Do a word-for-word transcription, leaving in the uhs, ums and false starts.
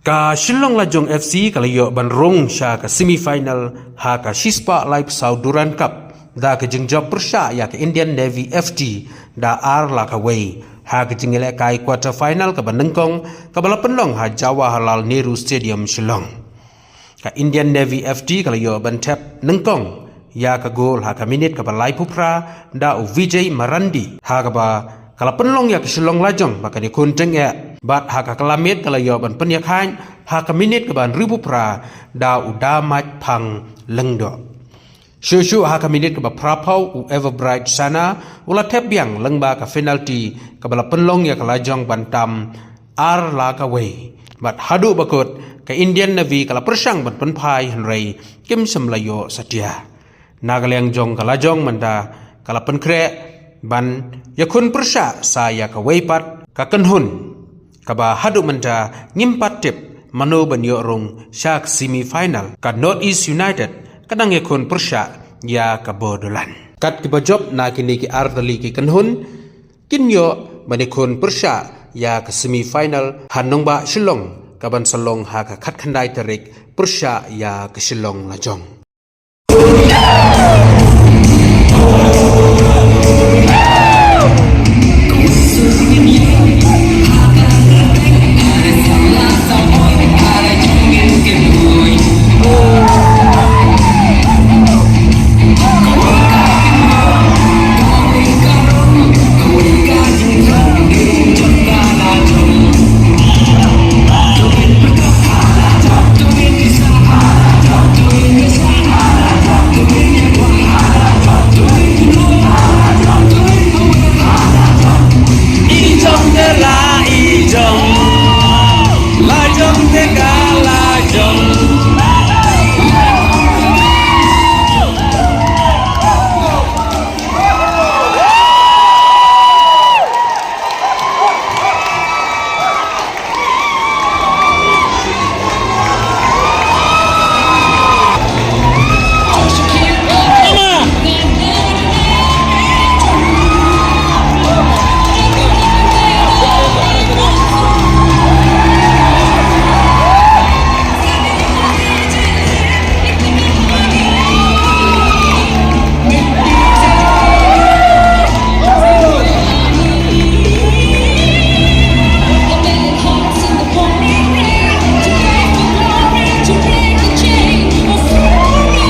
Ka Shillong Lajong F C ka la ïoh ban rung sha ka semi final ha ka shispah laiphew saw Durand Cup da ka jingjop pyrshah ïa ka Indian Navy F T da ar la ka wei ha ka jingïalehkai quarter final kaba nyngkong kaba la pynlong ha Jawaharlal Nehru Stadium, Shillong. Ka Indian Navy F T ka la ïoh ban thep nyngkong ïa ka gol ha ka minit kaba laiphew phra da u Vijay Marandi, ha kaba ka la pynlong ïa ka Shillong Lajong ba kan ïakhun tyngeh, bad ha ka kylla miet ka la ïoh ban pynïakhain ha ka minit kaba hynriewphew phra da u Damaj Phang Lyngdoh. Shuh shuh ha ka minit kaba phraphew u Everbright Sana u la thep biang lyngba ka penalty kaba la pynlong ïa ka Lajong ban tam ar la ka wei. Bad haduh ba kut ka Indian Navy ka la pyrshang ban pynphai hynrei kim shym la ïoh satia. Na ka liang jong ka Lajong mynta ka la pynkhreh ban ïakhun pyrshah sa ïa kawei pat ka kynhun, kaba haduh mynta ngim pat tip mano ban ïoh rung sha ka semi final. Ka North East United ka dang ïakhun pyrshah ïa ka Bodoland. Kat kiba jop na kine ki ar tylli ki kynhun kin ïoh ban ïakhun pyrshah ïa ka semi final ha nongbah Shillong kaban sa long ha ka khatkhyndai tarik pyrshah ïa ka Shillong Lajong.